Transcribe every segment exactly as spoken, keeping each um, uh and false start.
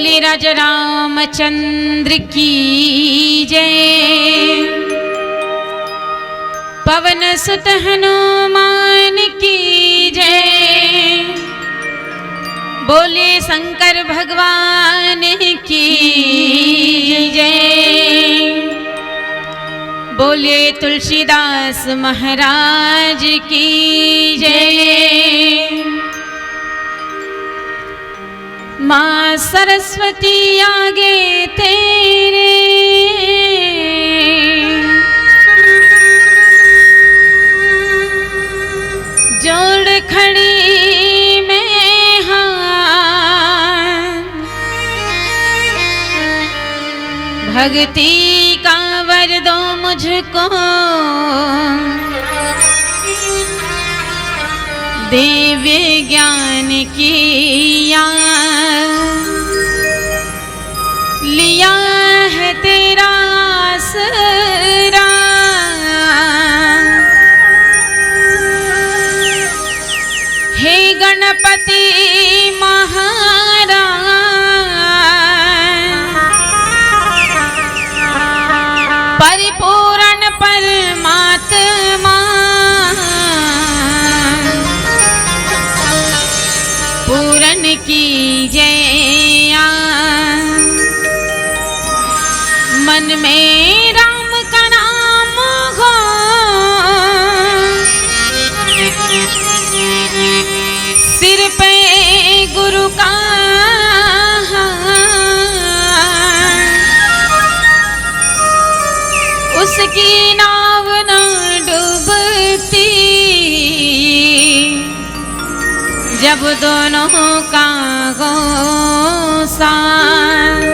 बोले राजा रामचंद्र की जय, पवन सुत हनुमान की जय, बोले शंकर भगवान की जय, बोले तुलसीदास महाराज की जय। माँ सरस्वती आगे तेरे जोड़ खड़ी मैं हाथ, भक्ति का वर दो मुझको, दिव्य ज्ञान किया, लिया है तेरा आसरा। हे गणपति महाराज, परिपूर्ण परमात्मा, पूरन कीजे आस। मन में राम का नाम हो, सिर पे गुरु का हाथ, उसकी नाव ना डूबती, जब दोनों का हो साथ।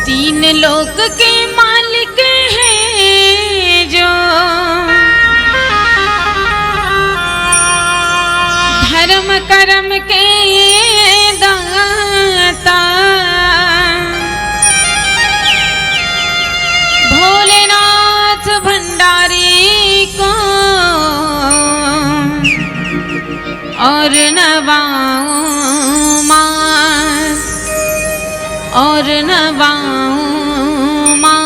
तीन लोक के मालिक है जो, धर्म कर्म के दाता, भोलेनाथ भंडारी को और नवाऊं माँ, और नवाऊं माँ।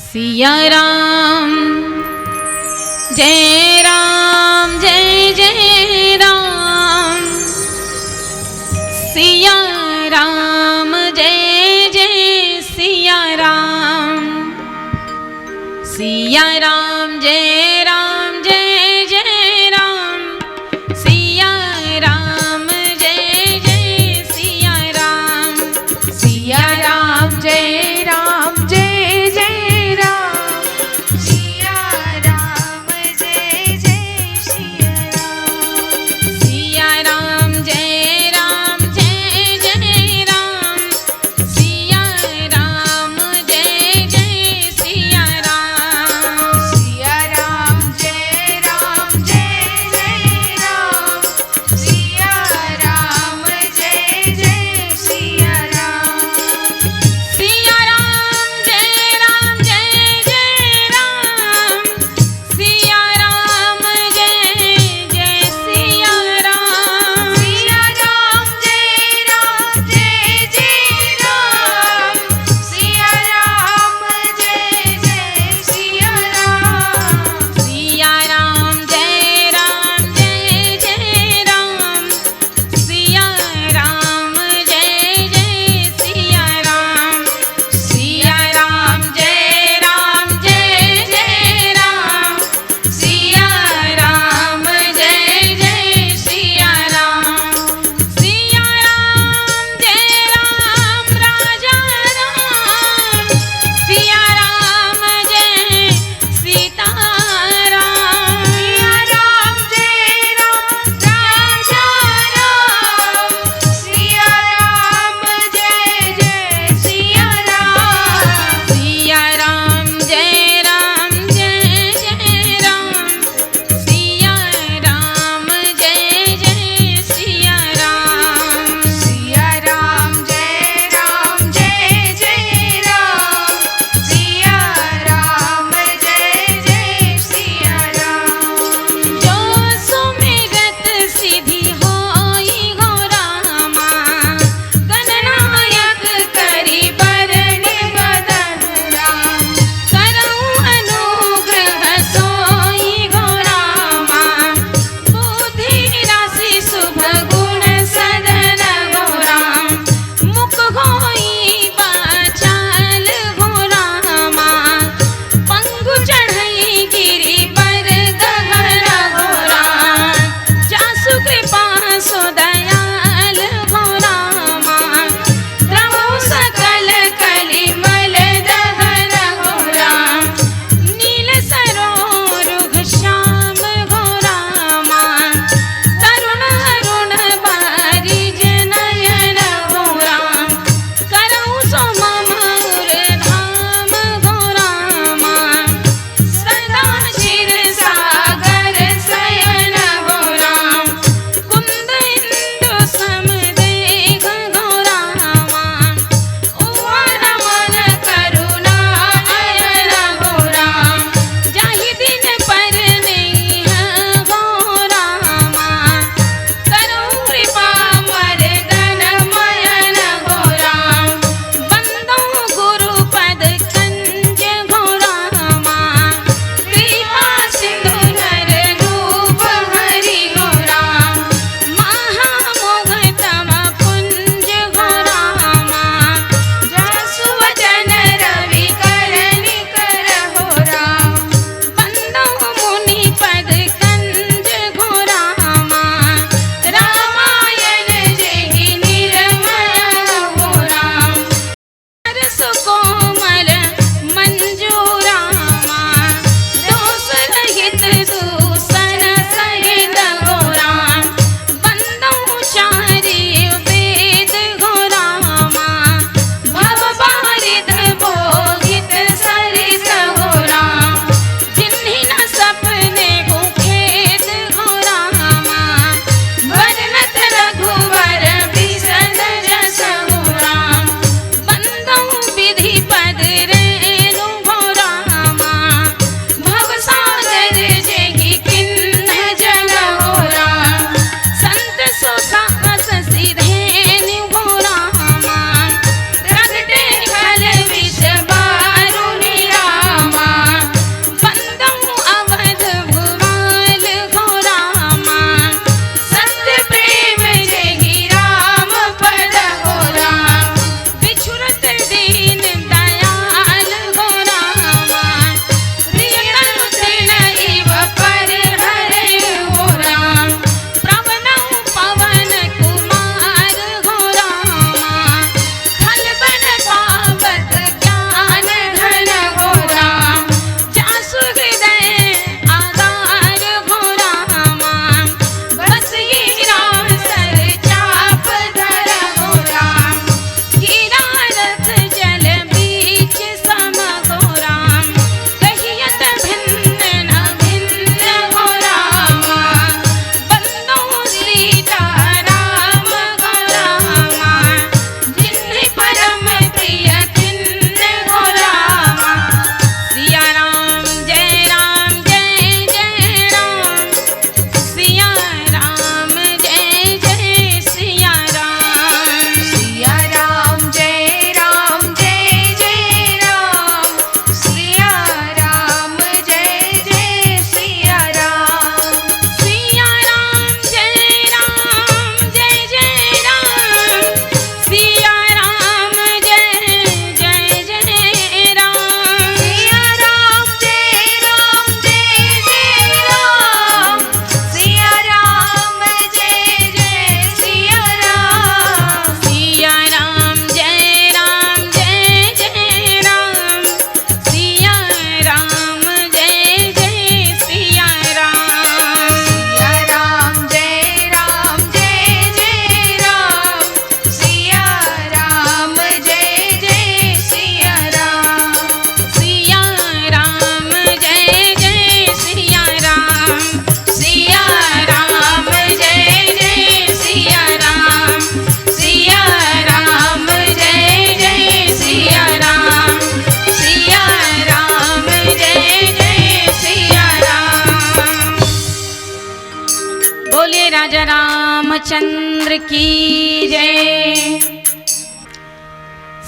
सिया राम, जय राम, जय जय राम। सिया राम, जय जय सिया राम। सिया राम, जय राम, जय जय राम। सिया राम, जय जय सिया राम। सिया राम, जय राम, जय जय राम। सिया राम, जय जय सिया राम। सिया राम, जय राम, जय जय राम। सिया राम, जय जय सिया राम। सिया राम, सुकोमल मंजू रामा, दोष रहित दूषण सहित हो राम। बंदौ चारि वेद हो रामा, भव बारिध बोहित सरिस हो राम। जिन्हि न सपने गुखेद हो रामा, बरनत रघुबर बिसन जस हो राम। बंदौ विधि पद रेणु हो रामा, भव सागर जेहि किन्ह जल हो राम। संत सो साहस सिधेनु हो रामा, प्रगटे खल विष बारुनि रामा। बंदौ अवध भुवाल हो रामा, सत्य प्रेम जेहि राम पद हो राम। बिछुरत दीन दयाल हो रामा, प्रिय तनु तृण इव परिहरे हो राम। प्रवनौ पवन कुमार हो रामा, खल बन पावत ज्ञान घन हो राम। जासु हृदय आधार हो रामा, बस ही राम सर चाप धर हो राम। हीरा रत्न जल बीच सम हो राम, कहियत भिन्न न भिन्न हो रामा। बंदौ सीता राम हो रामा, जिन्हि परम प्रिय तिन्ह हो रामा। सिया राम जय राम जय जय राम। सिया राम जय जय सिया राम। सिया राम जय राम जय जय राम। सिया राम जय जय सिया राम। सिया राम जय राम जय जय राम। सिया राम जय जय जय राम। सिया राम जय राम जय जय राम। सिया राम जय जय सिया राम। सिया राम जय राम जय जय राम। सिया राम जय जय सिया राम। सिया राम जय राम जय जय राम। सिया राम जय जय सिया राम। सिया राम जय जय सिया राम। सिया राम जय जय सिया राम। सिया राम जय जय सिया राम। सिया राम जय जय सिया राम। बोलिए राजा रामचंद्र की जय।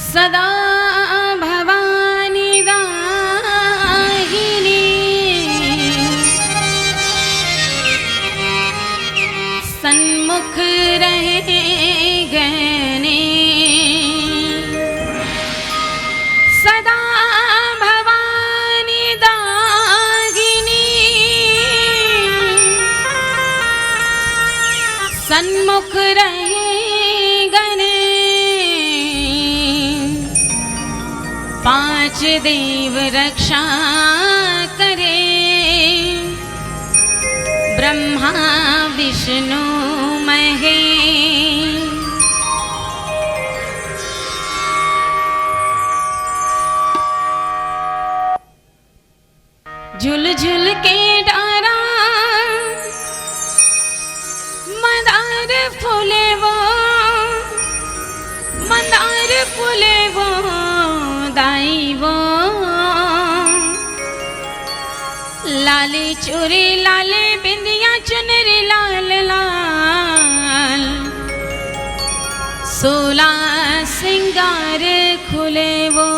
सदा भवानी दाहिनी सन्मुख रहे गने। सदा भवानी दाहिनी सन्मुख रहे गने। पांच देव रक्षा करे ब्रह्मा विष्णु महेश। झुल झुल के डारा मंदार फूले वो, मंदार फूले वो दाई वो। लाली चूरी लाली बिंदिया चुनरी लाल लाल। सोला सिंगार खुले वो।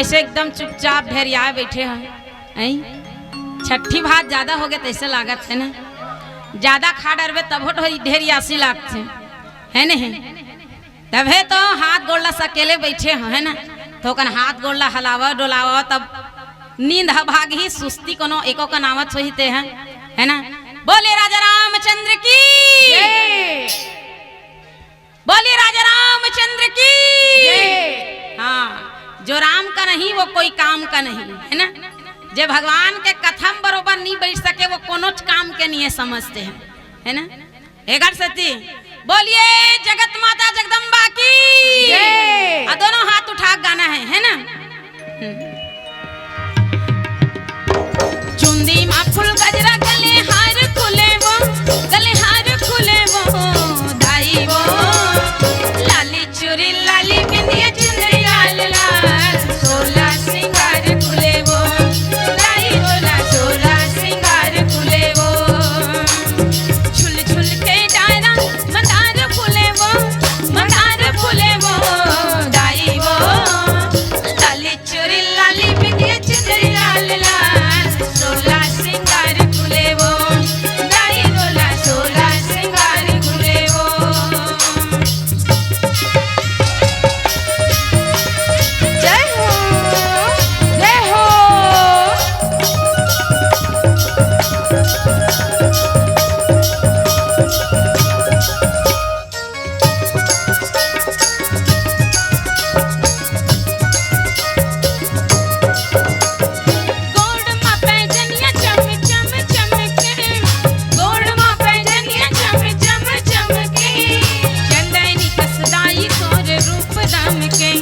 से एकदम चुपचाप ढेरियाए बैठे हैं। ऐं? छट्ठी भात ज्यादा हो गए तैसे लागत है ना, ज्यादा खा डरबे तभो ढोई ढेरियासी लागत है, है नहीं? तभे तो हाथ गोड़ ला सकेले बैठे हो, है ना? तो ओकन हाथ गोड़ ला हलावा डोलावा, तब नींद ह भाग ही, सुस्ती कोनो एको कन आवत होही ते है, है ना? बोले राजा रामचंद्र की। जय। बोले राजा रामचंद्र की। जय। हाँ, जो राम का नहीं वो कोई काम का नहीं, है ना? जे भगवान के कथा म बरोबर नहीं बैठ सके वो कोनो काम के नहीं है समझते हैं, है ना? एकर सेती बोलिए जगत माता जगदम्बा की। जय। आ दोनों हाथ उठा के गाना है, है ना? हम्म। चुंदी मा फूल गजरा गले हार खुले वो, गले हार खुले वो, दाई वो। लाली चूरी लाली बिंदिया चुनरी लाल लाल, सोला सिंगार खुले वो, दाई वो ला सोला सिंगार खुले वो। झुल झुल के डारा मंदार फूले वो, मंदार फूले वो, दाई वो। लाली चूरी लाली बिंदिया चुनरी लाल लाल, सोला सिंगार खुले वो, दाई वो ला सोला सिंगार खुले वो। जय हो, जय हो। गोड़ मा पैजनिया चम चम चमके, गोड़ मा पैजनिया चम चम चमके। चंदैनी कस दाई तोर रूप दमके,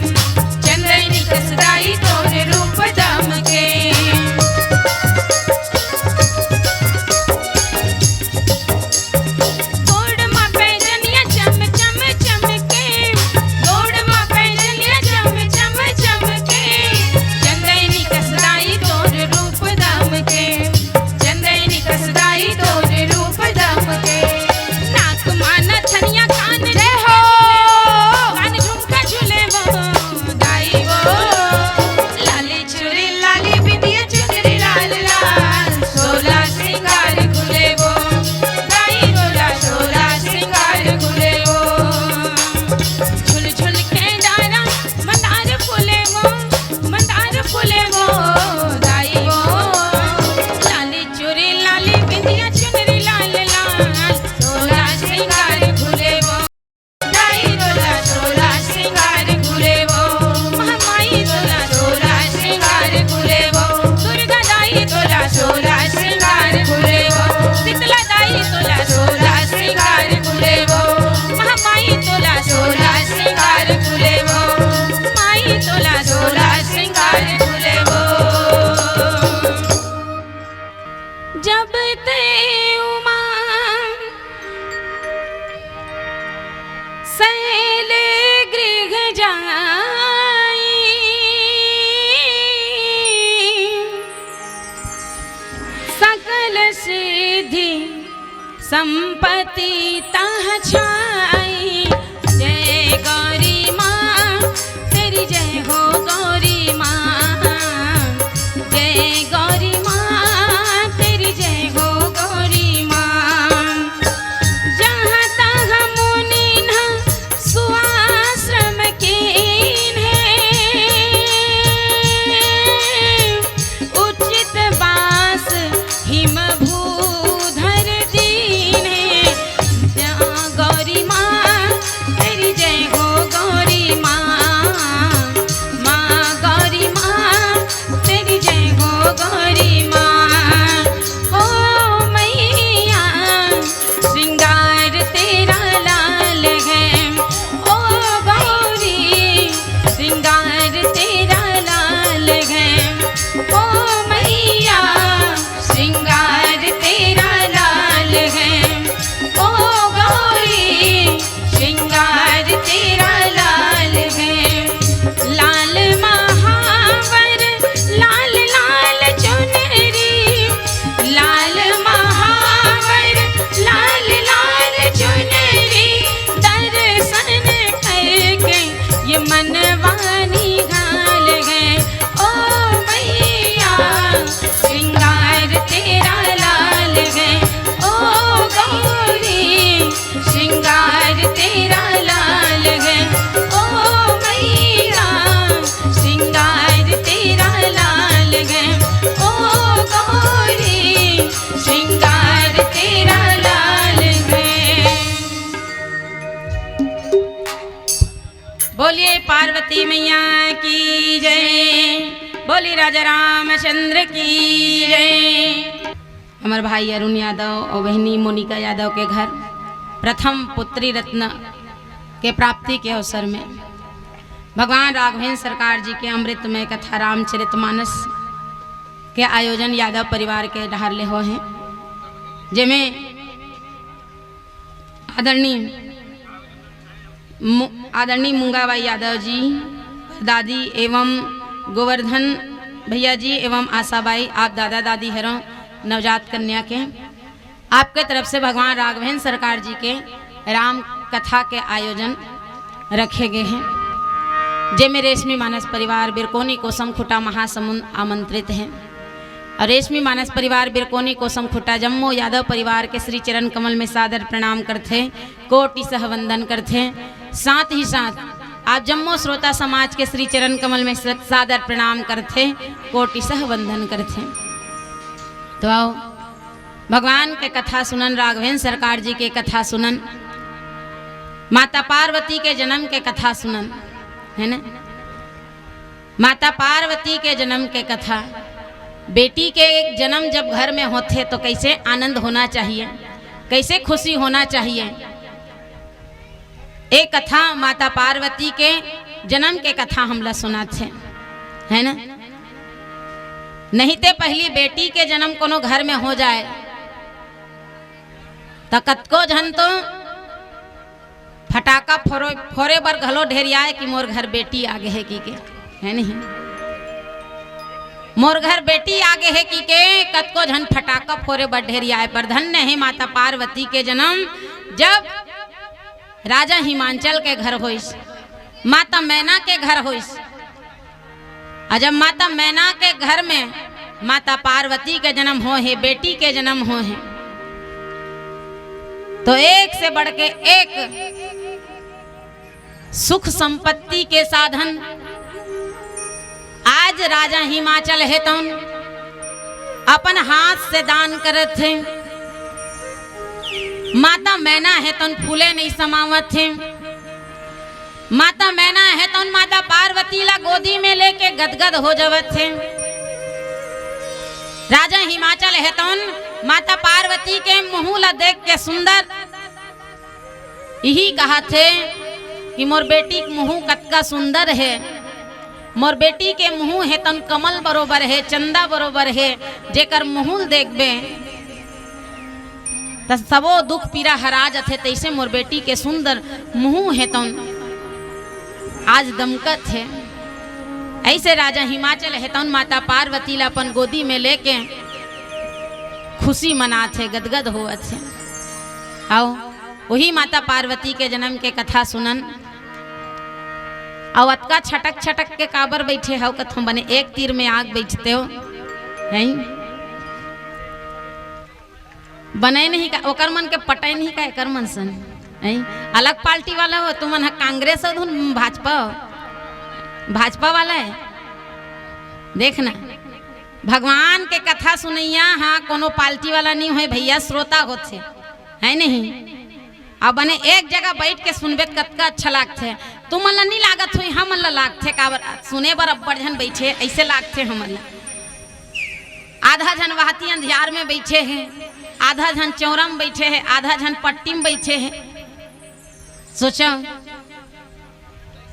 चंदैनी कस दाई तोर रूप दमके। गोड़ मा पैजनिया चम चम चमके, गोड़ मा पैजनिया चम चम चमके। चंदैनी कस दाई तोर रूप दमके, चंदैनी कस दाई तोर रूप दमके। नाक मा नथनिया कान जय हो। कान झुमका झूले वो, दाई वो। लाली चूरी लाली बिंदिया चुनरी लाल लाल, सोला सिंगार खुले वो, दाई वो ला सोला सिंगार खुले वो। झुल झुल के डारा मंदार फूले वो, मंदार फूले वो, दाई वो। लाली चूरी लाली बिंदिया चुनरी लाल लाल, सोला सिंगार खुले वो। दाई तोला सोला सिंगार खुले वो, महामाई तोला सोला सिंगार खुले वो, दुर्गा दाई तोला सोला सिंगार खुले वो, शीतला दाई तोला सोला सिंगार खुले वो, महामाई तोला सोला सिंगार खुले वो, माई तोला सोला सिंगार खुले वो। जब ते उमा शैल गृह जाई, सकल सिद्धि संपत्ति तह छाई। जय गौरी माँ, तेरी जय हो गौरी माँ। जय गौरी माँ, तेरी जय हो गौरी माँ। जहाँ तहाँ मुनि न सुआश्रम कीन्हे, उचित बास हिम भूधर दीन्हे। जय गौरी माँ, तेरी जय हो गौरी माँ। माँ सरस्वती मैया की जय। बोली राजा रामचंद्र की जय। हमर भाई अरुण यादव और बहनी मोनिका यादव के घर प्रथम पुत्री रत्न के प्राप्ति के अवसर में भगवान राघवेंद्र सरकार जी के अमृतमय कथा रामचरितमानस के आयोजन यादव परिवार के डहार ले होहे, जेमे आदरणीय मु-, आदरणीय मुंगाबाई यादव जी, दादी एवं गोवर्धन भैया जी एवं आशाबाई, आप दादा दादी हरो नवजात कन्या के, आपके तरफ से भगवान राघवेंद्र सरकार जी के राम कथा के आयोजन रखे गए हैं, जेमे रेशमी मानस परिवार बिरकोनी कोसम खुटा महासमुंद आमंत्रित है। और रेशमी मानस परिवार बिरकोनी कोसम खुटा जम्मो यादव परिवार के श्री चरण कमल में सादर प्रणाम करथे, कोटि सह वंदन करथे। साथ ही साथ आप जम्मो श्रोता समाज के श्री चरण कमल में स-, सादर प्रणाम करथे, कोटि सह वंदन करथे। तो आओ, भगवान के कथा सुनन, राघवेंद्र सरकार जी के कथा सुनन, माता पार्वती के जन्म के कथा सुनन, है ना? माता पार्वती के जन्म के कथा, बेटी के जन्म जब घर में होथे तो कैसे आनंद होना चाहिए, कैसे खुशी होना चाहिए। एक कथा माता पार्वती के जन्म के कथा हमला सुनाथे, है ना? नहीं ते पहली बेटी के जन्म कोनो घर में हो जाए त कतको झन तो फटाका फोरे, फोरे बर घलो ढेरियाए कि मोर घर बेटी आगे है कि के, है नहीं? मोर घर बेटी आगे है कि के कतको झन फटाका फोरे बर ढेरियाए, पर धन्य है माता पार्वती के जन्म जब राजा हिमांचल के घर होइस, माता मैना के घर होइस। और जब माता मैना के घर में माता पार्वती के जन्म हो है, बेटी के जन्म हो है, तो एक से बढ़ के एक सुख संपत्ति के साधन आज राजा हिमाचल हेतौन अपन हाथ से दान करत हे। माता मैना हेतौन फूले नहीं समावत हे। माता मैना हेतौन माता पार्वती ला गोदी में लेके गदगद हो जावत हे। राजा हिमाचल हेतौन माता पार्वती के मुंह ला देख के सुंदर यही कहा थे कि मोर बेटी के मुंह कतका सुंदर है, मोर बेटी के मुंह हेतौन कमल बरोबर है, चंदा बरोबर है, जेकर मुंह ल देखबे त सबो दुख पीरा हरा जथे, तैसे मोर बेटी के सुंदर मुंह हेतौन आज दमकत हे। ऐसे राजा हिमाचल हेतौन माता पार्वती ला अपन गोदी में लेके खुशी मनात हे, गदगद होवत हे। आओ, वही माता पार्वती के जन्म के कथा सुनन। अउ अतका छटक छटक के काबर बैठे हव कथों, बने एक तीर में आग बैठते हो, हैं? बने नहीं का, ओकर मन के पटे नहीं का, एकर मन सन, हैं? अलग पार्टी वाला हो, तुमन ह कांग्रेस हो, धुन भाजपा हो, भाजपा वाला है। देखना, भगवान के कथा सुनैया, हाँ, कोनो पार्टी वाला नहीं होय भैया, श्रोता होथे, है नहीं? अब बने एक जगह बैठ के सुनबे त कतका अच्छा लागथे। तुमन ला नहीं लागत होई, हमन ला लागथे, काबर सुने बर अब्बड़ झन बैठे, ऐसे लागथे हमन ला। आधा झन वहाती अंधियार में बैठे हैं, आधा झन चौरा में बैठे हैं, आधा झन पट्टी में बैठे हैं। सोचो,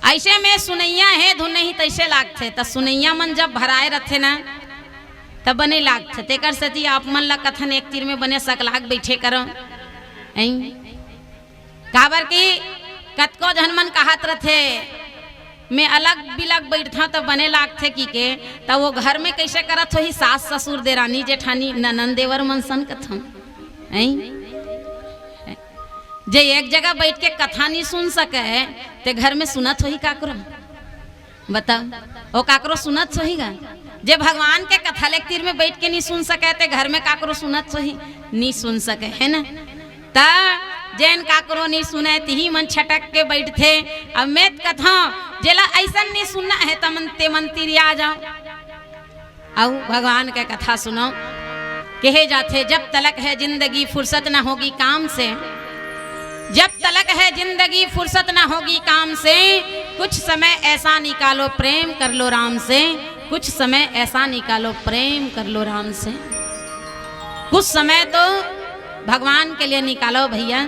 ऐसे में सुनैया हे धुन नहीं तैसे लागथे, त सुनैया मन जब भराए रथे ना, त बने लागथे। तेकर सेती आप मन ला कथन एक तीर में बने सकलाग बैठे करो, हैं? काबर कि कतको झन मन कहत रथे, "मैं अलग बिलग बैठथंव त बने लागथे," कि के, त वो घर में कैसे करत होही, सास ससुर देरानी जेठानी ननन देवर मन सन कथन, हैं? जे एक जगह बैठ के कथा नहीं सुन सके, ते घर में सुनत होही काकरो? बताओ, ओ काकरो सुनत होही गा? जे भगवान के कथा ले एक तीर में बैठ के नहीं सुन सके, ते घर में काकरो सुनत होही? नहीं सुन सके, है ना? त जेन काकरो नहीं सुने, तिही मन छटक के बैठथे। अब मैं त कथंव, जेला ऐसन नहीं सुनना है, त मन, ते मन तिरिया जाओ। अउ भगवान के कथा सुनो, कहे जाथे, "जब तलक है जिंदगी फुर्सत न होगी काम से, जब तलक है जिंदगी फुर्सत ना होगी काम से, कुछ समय ऐसा निकालो प्रेम कर लो राम से, कुछ समय ऐसा निकालो प्रेम कर लो राम से। कुछ समय तो भगवान के लिए निकालो भैया,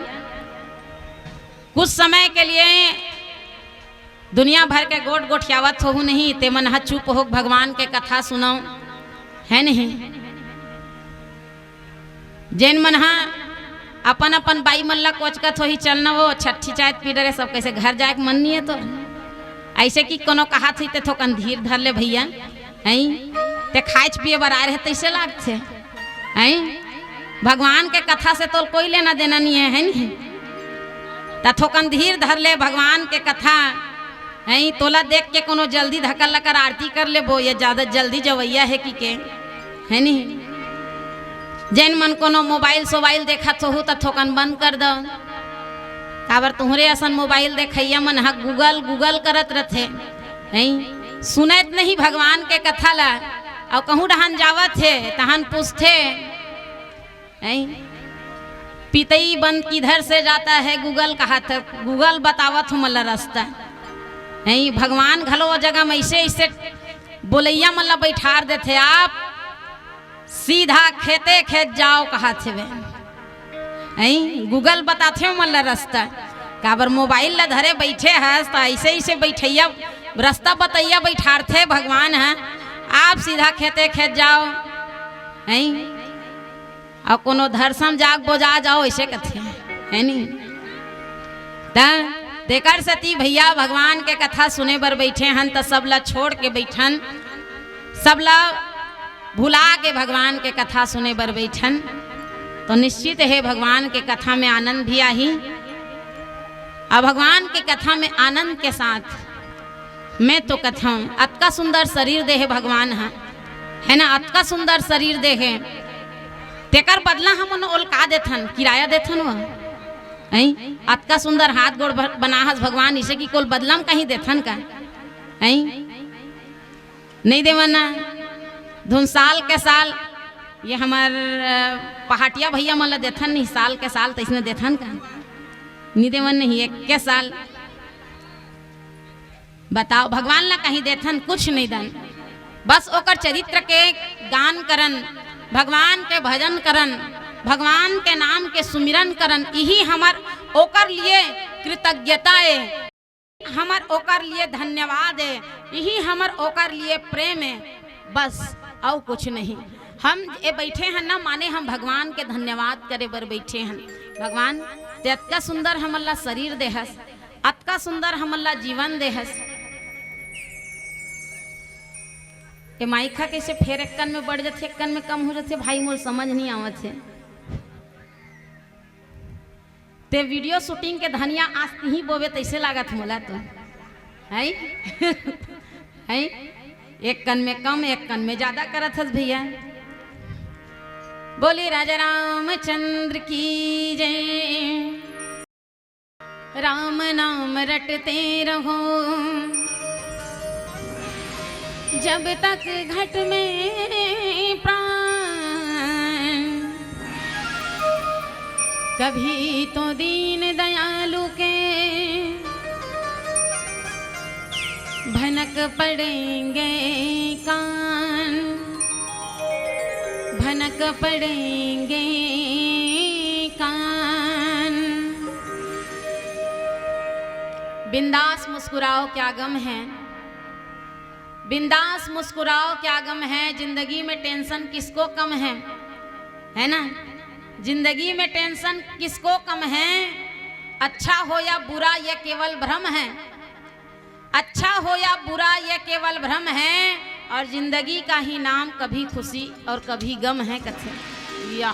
कुछ समय के लिए दुनिया भर के गोठ गोठियावत होहू नहीं, ते मन ह चुप होक भगवान के कथा सुनव, है नहीं? जेन मन ह अपन अपन बाई मन ला कोचकत होही, "चल न वो छट्ठी चायत पी डरे, सब कैसे घर जाए के मन नहीं है तो।" ऐसे कि कोनो कहात होही ते थोकन धीर धर ले भैया, हैं? ते खाए पिए बर आए रहे तैसे लागथे, हैं? भगवान के कथा से तोल कोई लेना देना नहीं है, है नहीं? त थोकन धीर धर ले भगवान के कथा, हैं? तोला देख के कोनो जल्दी धक्का लकर आरती कर लेबो, ये ज्यादा जल्दी जवैया है कि के, है नहीं? जेन मन कोनो मोबाइल सोबाइल देखत होहू त थोकन बंद कर दो, काबर तुहरे असन मोबाइल देखैया मन ह Google Google करत रथे, हैं? सुनत नहीं भगवान के कथा ला, अउ कहूँ डहन जावत हे तहन पूछथे, हैं? पितई बंद किधर से जाता है Google कहाथे, Google बतावत हमला रस्ता, हैं? भगवान घलो ओ जगह में ऐसे ऐसे बोलैया मन ला बैठार देथे, "आप सीधा खेते खेत जाओ," कहाथे वे, हैं? Google बताथे हमन ला रस्ता, काबर मोबाइल ला धरे बैठे हस त ऐसे ऐसे बैठैया रस्ता बतैया बैठारथे भगवान ह, "आप सीधा खेते खेत जाओ," हैं? अउ कोनो धरसम जाग बोजा जाओ, ऐसे कथे, है नी? त तेकर सेती भैया भगवान के कथा सुने बर बैठे हन त सब ला छोड़ के बैठन, सब ला भुला के भगवान के कथा सुने बर बैठन, तो निश्चित हे भगवान के कथा में आनंद भी आही। अउ भगवान के कथा में आनंद के साथ मैं तो कथंव, अतका सुंदर शरीर देहे भगवान ह, है ना, अतका सुंदर शरीर देहे, तेकर बदला हमन ओल का देथन? किराया देथन वो, हैं? अतका सुंदर हाथ गोड़ ब-, बना हस भगवान, इसे कि कोल बदला म कहीं देथन का, हैं? नहीं देवन ना। धुन साल के साल ये हमर, अ, पहाटिया भैया मन ला देथन नहीं, साल के साल तइसने देथन का? नहीं देवन नहीं, एक के साल। बताओ, भगवान ला कहीं देथन? कुछ नहीं दन। बस ओकर चरित्र के गान करन, भगवान के भजन करन, भगवान के नाम के सुमिरन करन, इही हमर ओकर लिए कृतज्ञता ए, हमर ओकर लिए धन्यवाद ए, इही हमर ओकर लिए प्रेम ए, बस अउ कुछ नहीं। हम ए बैठे हन ना, माने हम भगवान के धन्यवाद करे बर बैठे हन। भगवान, ते अतका सुंदर हमन ला शरीर देहस, अतका सुंदर हमन ला जीवन देहस। ए माइक ह कइसे फेर एक कन में बढ़ जथे, एक कन में कम हो जथे, भाई मोर समझ नहीं आवत हे। ते video shooting के धनिया आज तिही बोबे तइसे लागत मोला तो। हैं? हैं? एक कन में कम, एक कन में ज्यादा करत हस भैया। बोली राजा रामचंद्र की जय। राम नाम रटते रहो, जब तक घट में प्राण, कभी तो दीन दयालु के भनक पड़ेंगे कान, भनक पड़ेंगे कान। बिंदास मुस्कुराओ, क्या गम है? बिंदास मुस्कुराओ, क्या गम है? जिंदगी में tension किसको कम है, है ना? जिंदगी में tension किसको कम है? अच्छा हो या बुरा, ये केवल भ्रम है। अच्छा हो या बुरा, ये केवल भ्रम है। और जिंदगी का ही नाम कभी खुशी और कभी गम है, कथे। यह